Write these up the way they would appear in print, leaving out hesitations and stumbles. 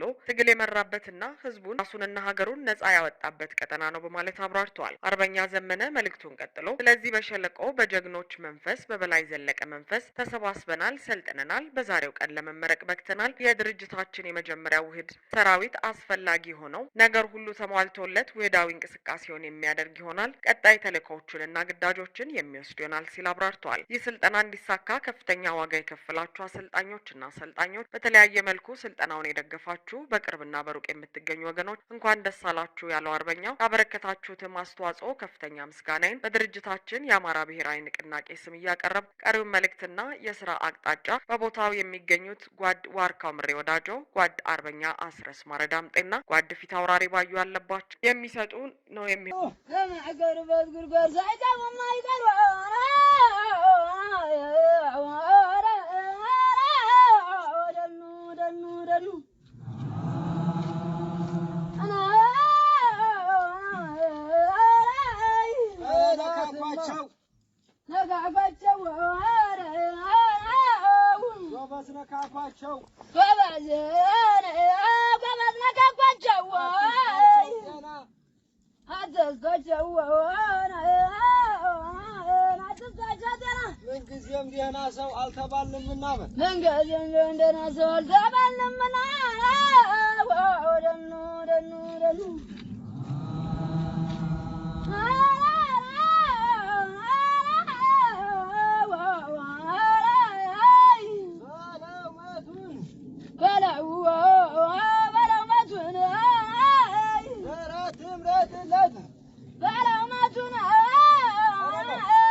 አስጠልሎ ትግል የመራበትና ህዝቡን ራሱንና ሀገሩን ነጻ ያወጣበት ቀጠና ነው በማለት አብራርተዋል። አርበኛ ዘመነ መልእክቱን ቀጥሎ ስለዚህ በሸለቆ በጀግኖች መንፈስ፣ በበላይ ዘለቀ መንፈስ ተሰባስበናል፣ ሰልጥነናል፣ በዛሬው ቀን ለመመረቅ በቅተናል። የድርጅታችን የመጀመሪያ ውህድ ሰራዊት አስፈላጊ ሆነው ነገር ሁሉ ተሟልቶለት ውህዳዊ እንቅስቃሴውን የሚያደርግ ይሆናል። ቀጣይ ተልእኮዎቹንና ግዳጆችን የሚወስድ ይሆናል ሲል አብራርተዋል። ይህ ስልጠና እንዲሳካ ከፍተኛ ዋጋ የከፈላችሁ አሰልጣኞችና አሰልጣኞች፣ በተለያየ መልኩ ስልጠናውን የደገፋችሁ በቅርብና በሩቅ የምትገኙ ወገኖች እንኳን ደስ አላችሁ ያለው አርበኛው፣ ያበረከታችሁትም አስተዋጽኦ ከፍተኛ ምስጋናዬን በድርጅታችን የአማራ ብሔራዊ ንቅናቄ ስም እያቀረብኩ ቀሪውን መልእክትና የስራ አቅጣጫ በቦታው የሚገኙት ጓድ ዋርካው ምሬ ወዳጆ፣ ጓድ አርበኛ አስረስ ማረ ዳምጤና ጓድ ፊት አውራሪ ባዩ አለባቸው የሚሰጡ ነው የሚ ከማይቀሩበት ጉድጓድ ሳይገቡ የማይቀሩ ደኑ ደኑ ደኑ። ነካኳቸው። ነካኳቸው። ጎበዝ ነካኳቸው። ጎበዝ ጎበዝ ነካኳቸው። ገና አዘዝኳቸው፣ አዘዝኳቸው ጤና። ምንጊዜም ደህና ሰው አልተባልንምና በል። ምንጊዜም ቢሆን ደህና ሰው አልተባልንምና ደኑ ደኑ ደኑ። በለው መቱን። በለው በለው መቱን። ኧረ ትምረጥለት። በለው መቱን፣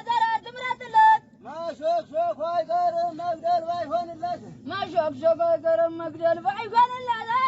ኧረ ትምረጥለት። ማሾክሾክ አይቀርም መግደል ባይሆንለት። ማሾክሾክ አይቀርም መግደል ባይሆንለት።